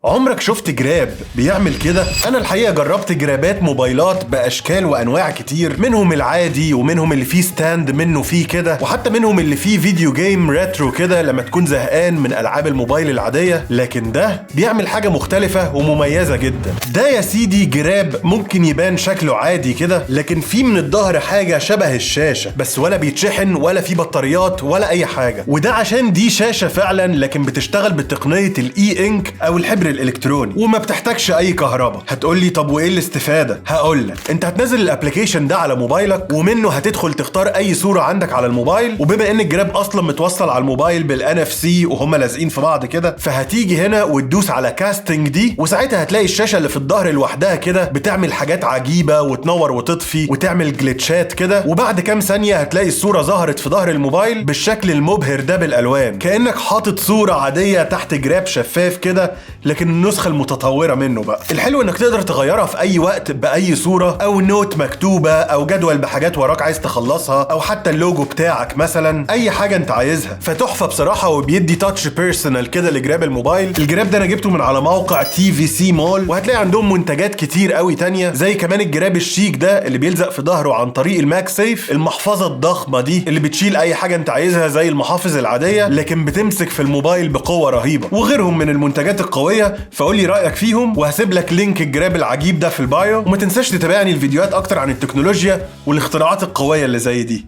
عمرك شفت جراب بيعمل كده؟ انا الحقيقة جربت جرابات موبايلات باشكال وانواع كتير، منهم العادي ومنهم اللي فيه stand منه فيه كده، وحتى منهم اللي فيه video game retro كده لما تكون زهقان من العاب الموبايل العاديه. لكن ده بيعمل حاجة مختلفة ومميزة جدا. ده يا سيدي جراب ممكن يبان شكله عادي كده، لكن فيه من الظهر حاجة شبه الشاشه، بس ولا بيتشحن ولا فيه بطاريات ولا اي حاجه. وده عشان دي شاشة فعلا، لكن بتشتغل بتقنية ال e-ink او الحبر الالكتروني وما بتحتاجش اي كهرباء. هتقول لي طب وايه الاستفاده؟ هقول لك، انت هتنزل ال application ده على موبايلك، ومنه هتدخل تختار اي صوره عندك على الموبايل. وبما ان الجراب اصلا متوصل على الموبايل بال NFC وهم لازقين في بعض كده، فهتيجي هنا وتدوس على casting دي، وساعتها هتلاقي الشاشة اللي في الظهر لوحدها كده بتعمل حاجات عجيبة وتنور وتطفي وتعمل glitch ات كده. وبعد كام ثانية هتلاقي الصورة ظهرت في ظهر الموبايل بالشكل المبهر ده بالالوان، كانك حاطط صوره عادية تحت جراب شفاف كده، لكن النسخة المتطورة منه بقى. الحلو انك تقدر تغيرها في اي وقت باي صوره او note مكتوبة او جدول بحاجات وراك عايز تخلصها، او حتى اللوجو بتاعك مثلا، اي حاجة انت عايزها. فتحفه بصراحه، وبيدي touch personal كده لجراب الموبايل. الجراب ده انا جبته من على موقع TVC Mall، وهتلاقي عندهم منتجات كتير قوي تانية، زي كمان الجراب الشيك ده اللي بيلزق في ظهره عن طريق ال MagSafe، المحفظة الضخمة دي اللي بتشيل اي حاجة انت عايزها زي المحافظ العاديه، لكن بتمسك في الموبايل بقوة رهيبه، وغيرهم من المنتجات القويه. فقول لي رايك فيهم، وهسيب لك link الجراب العجيب ده في ال bio. وما تنساش تتابعني الفيديوهات اكتر عن التكنولوجيا والاختراعات القوية اللي زي دي.